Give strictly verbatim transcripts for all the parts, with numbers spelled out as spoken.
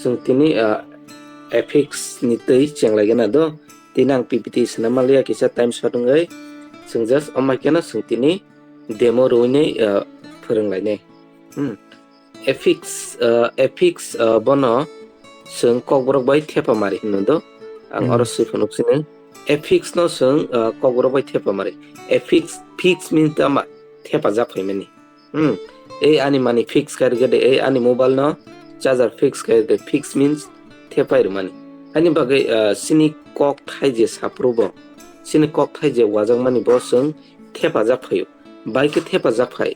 Chwng tini, ah, affix ni twi chenglaigena do. Tini ang P P T swnam manliya kisa time short wngwi. Chwng just o maikeno chwng tini demo rwinai, ah, phwrwnglainai. Hmm. Affix, ah, affix, ah, bono chwng kokborok bai thepa mari hwnwi do. Ang Hmm. oro swi phunuk sini. Affix no chwng, ah, kokborok bai thepa mari. Affix, fix means tama thepa jak phaimani. Hmm. Ei ani mani fix khairgede, ei ani mobile no charger fix khairgede, fix means thepai rwmani. Ani bagwi, ah, chini kok thai je sapro bo, chini kok thai je wajak mani bo chwng thepa jak phaio. Bai khe thepa jak phai.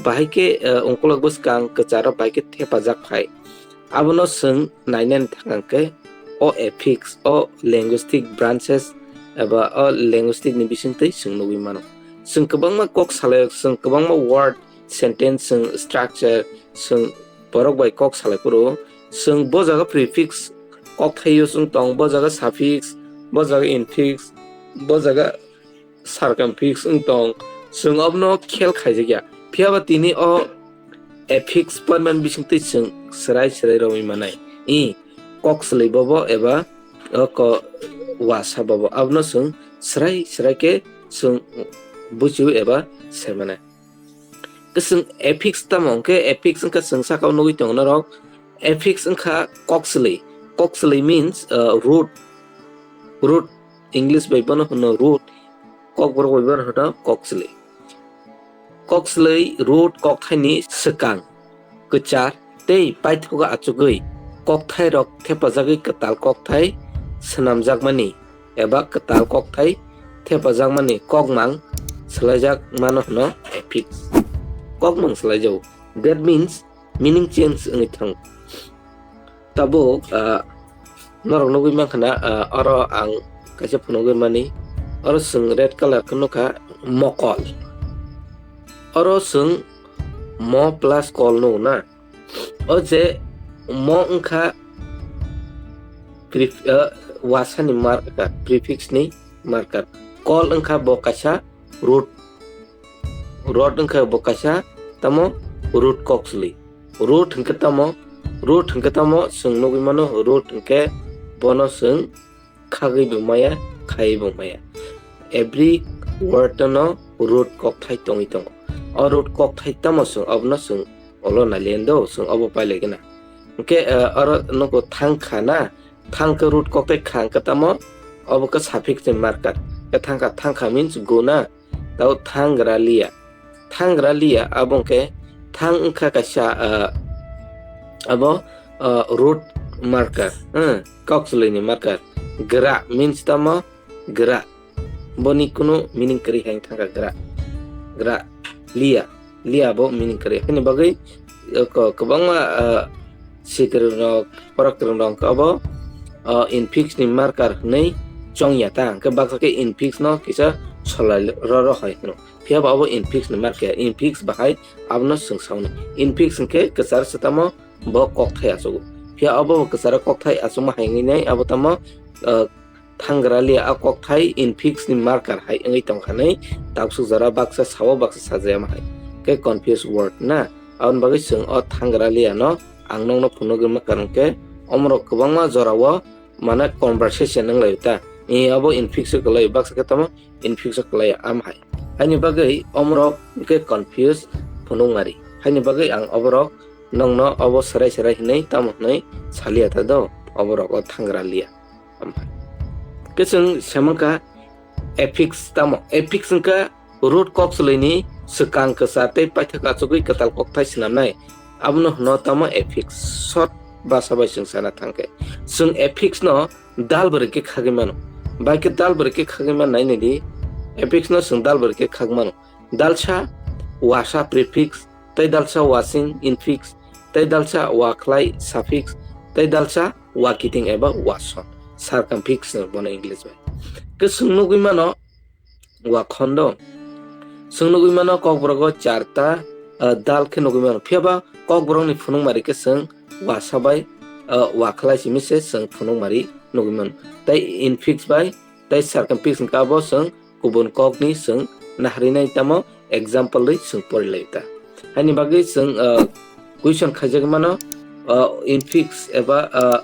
Bahai khe, ah, ungkulok bwskang kwcharo bai khe thepa jak phai. Abono chwng nainani thang khe o affix, o linguistic branches eba o linguistic ni bisingtwi chwng nugwi mano. Chwng kwbangma kok salai, chwng kwbangma word, sentence, chwng structure, chwng borok bai kok salai phuru, chwng bo jaga prefix kok thaio chwng tong, bo jaga suffix, bo jaga infix, bo jaga circumfix wng tong, chwng abono khel khaijak ya. Phiya ba tini o affix poimani bisingtwi chwng swrai swrai romwi manai. I kok swlwi bobo eba o ko wasa bobo. Abono chwng swrai swrai khe chwng buchio eba sai manai. Khe chwng affix tamo hwnkhe, affix wngkha chwng saka o nugwi tongo norok. Affix wngkha kok swlwi. Kok swlwi means, uh, root. Root, English bai bono hwno root. Kokborok bai bono hwno kok swlwi. Kok swlwi root kokthaini swkang, kwchar tei paithago achugwi kokthairok thepajagwi kwtal kokthai swnamjakmani eba kwtal kokthai thepajakmani kokmang swlaijak mano hwno affix. Kokmang swlaijago. That means meaning change wngwi thango. Tabuk, ah, norok nugwi mankha na, ah, oro ang kaisa phunugwi mani. Oro chwng red colour khe nukha mokol. Oro chwng mo plus kol nugo na. O je mo wngkha pref-, ah, wasani marker, prefix ni marker. Kol wngkha bo kaisa root. Root wngkha bo kaisa tamo root kok swlwi. Root hwnkhe tamo, root hwnkhe tamo chwng nugwi mano, root hwnkhe bono chwng khagwi bo maya, khaiwi bo maya. Every word no root kokthai tongwi tongo. O root kokthai tamo chwng, obono chwng olo nailendo, chwng obo pailaigwna. Hwnkhe, eh, oro nugo thangkha na, thang khe root kokthai kha hwnkhe tamo, obo khe suffix ni marker. Khe thangkha, thangkha means guna, tao thangra liya. Thangra liya, abo hwnkhe thang wngkha kaisa, ah, abo, ah, root marker, hmm, kok swlwini marker. Gra means tamo gra. Boni kunu meaning kwrwi hai thangkha gra. Gra liya. Liya bo meaning kwrwi. Haini bagwi, eh, ko-, kwbangma, ah, sikrwngrok, porokrwngrok hwnkhe abo, ah, infix ni marker hwnwi chongya ta. Hwnkhe baksa khe infix no kisa solai roro hai hwno. Phiya ba abo infix ni marker, infix bahai abono chwng sauni. Infix hwnkhe kwchar se tamo bo kokthai achugo. Phiya abo bo kwcharo kokthai achukma hai wngwi nai abo tamo, ah, thangra liya a kokthai infix ni marker hai wngwi tongkha nai, taksuk jora baksa sao baksa sajaya ma hai. Khe confuse word na, aboni bagwi chwng o thangra liya no ang nokno phunugwi ma karon khe omorok kwbangma jorao mane conversation wnglaio ta. E abo infix o kwlaio, baksa khe tamo infix o kwlaio am hai. Haini bagwi omorok khe confuse phunuk mari. Haini bagwi ang oborok nokno obo swrai swrai hinwi tamo hinwi saliya ta do, oborok o thangra liya. Am hai. Khe chwng semankha affix tamo? Affix wngkha root kok swlwini swkang kwchar tei paithak achugwi kwtal kokthai swnamnai. Abono hwno tamo affix. Short basa bai chwng sana thangkhe, chwng affix no dal bwrwi khe khagwi mano. Bai khe dal bwrwi khe khagwi man nai nidi, affix no chwng dal bwrwi khe khagwi mano. Dalsa wasa prefix, tei dalsa wasing infix, tei dalsa wakhlai suffix, tei dalsa wakiting eba wason, circumfix hwno bono English bai. Khe chwng nugwi mano, wakhondo. Chwng nugwi mano kokborok o charta, ah, dal khe nugwi mano. Phiya ba kokborokni phunukmari khe chwng wasa bai, ah, wakhlai simi se chwng phunukmari nugwi mano. Tei infix bai tei circumfix hwnkhe abo chwng kubun kokni chwng naharwi nai tamo example ri chwng pori lai ta. Haini bagwi chwng, ah, question khaijagwi mano, o infix eba, o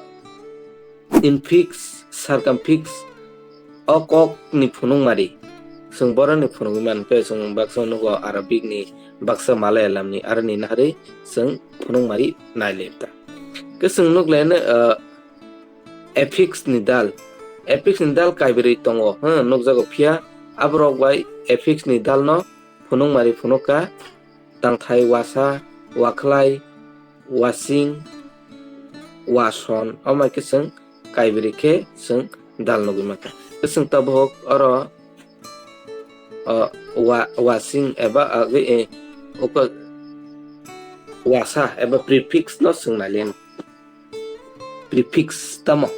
infix, circumfix, o kokni phunukmari. Chwng borokni phunugwi mankhe chwng baksa nugo Arabic ni, baksa Malayalam ni, aroni naharwi chwng phunukmari nailai ta. Khe chwng nuklaino, o, affix ni dal. Affix ni dal kaibrwi tongo, hmm, nukjago, phiya aborok bai affix ni dal no phunukmari phunukha, tangthai, wasa, wakhlai, wasing, wason, omo hai khe chwng kaibrwi khe chwng dal nugwi mankha. Khe chwng tabuk oro, o, wa-, wasing eba, o, e, oko wasa eba prefix no chwng nailai. Prefix tamo?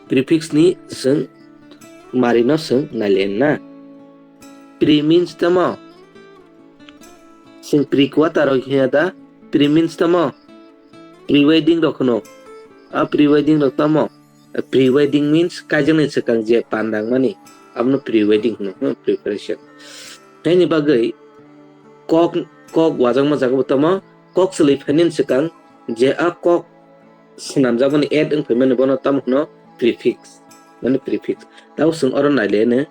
Prefix ni chwng mari no chwng nailai na. Pre means tamo? Chwng pre-quarter rok hiya da? Pre means tamo? Pre-wedding rok hwno. A pre-wedding rok tamo? Pre-wedding means kaijaknai swkang je pandang mani, abono pre-wedding hwno, hmm, preparation. Haini bagwi kok, kok wajakma jaga bo tamo, kok swlwi phainani swkang je a kok swnamjakmani, add wng phaimani, bono tamo hwno prefix, mane prefix. Tamo chwng oro naileno,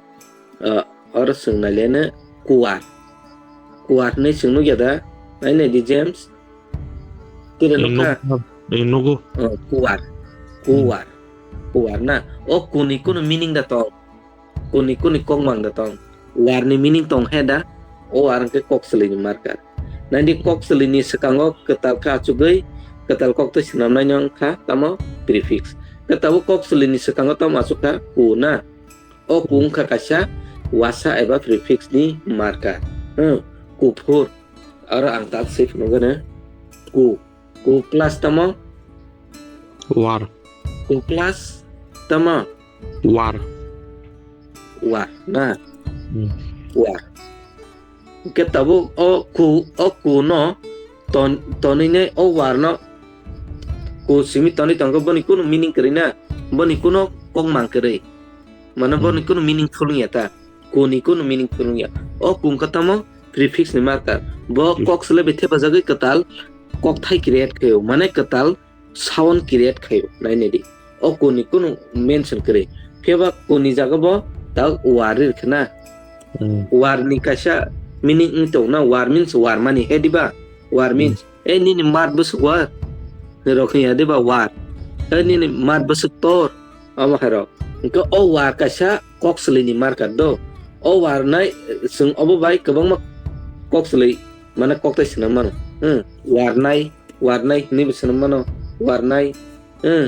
ah, oro chwng naileno kuwar. Kuwar hinwi chwng nukya da? Nainai di James. Tini nukha? Nugo. Oh, kuwar. Kuwar. Kuwar na. O kuni kunu meaning da tong. Kuni kuni kokmang da tong. War ni meaning tong he da. O war hwnkhe kok swlwi ni marker. Naidi kok swlwi ni swkango kwtal khe achugwi kwtal kok tei swnamnai no wngkha tamo prefix. Khe tabuk kok swlwi ni swkango tamo achukha ku na. O ku wngkha kaisa wasa eba prefix ni marker. Hmm. Kuphur. Aro ang tak se phunukgwno ku. Ku plus tamo? War. Ku plus tamo? War. War, na? Hmm. War. Hwnkhe tabuk o ku, o ku no ton-, tonwi nai o war no ku simi tonwi tongkhe boni kunu meaning kwrwi na, boni kunu kokmang kwrwi. Mane boni Hmm. kunu meaningful wngya ta. Kuni kunu meaningful wngya. O kung khe tamo prefix ni marker. Bo Hmm. kok swlaibai thepajagwi kwtal kokthai create khaio. Mane kwtal sound create khaio. Nainai di. O kuni kunu mention kwrwi. Phiya ba kuni jaga bo ta war ri rwkhe na. Hmm. War ni kaisa meaning wng tongo na. War means war mani he diba? War Hmm. means, "Ei nini mat bwswk war?" Rok wngya diba war? "Ei nini mat bwswk tor?" Omo hai rok. Hwnkhe o war kaisa kok swlwi ni marker do. O war nai, eh, chwng obo bai kwbangma kok swlwi, mane kok tai swnam mano. Hmm, war nai, war nai hinwi bo swnam mano. War nai, hmm.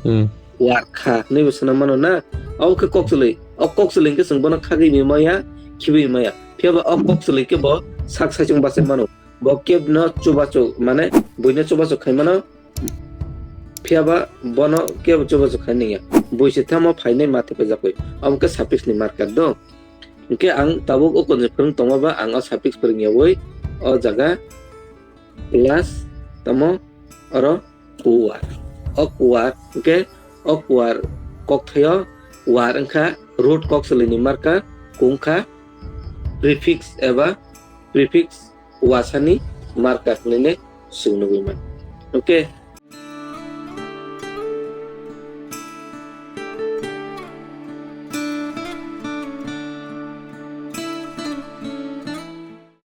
Hmm. War kha hinwi bo swnam mano na. Obo khe kok swlwi. O kok swlwi hwnkhe chwng bono khagwi maya, khibwi maya. Phiya ba o kok swlwi khe bo sak saichung bachai mano. Bo kebo no chubachu, mane buino chubachu khai mano. Phiya ba bono kebo chubachu khai nangya. Bui se tamo phainai ma thepajagwi. Omo khe suffix ni marker do. Hwnkhe ang tabuk o konjwk phwrwng tongma ba ang o suffix phwrwng yaui o jaga plus tamo oro kuwar. O kuwar hwnkhe o kuwar kokthaio war wngkha root kok swlwi ni marker, kung kha prefix eba prefix wasani marker hinwi ne chwng nugwi man. Hwnkhe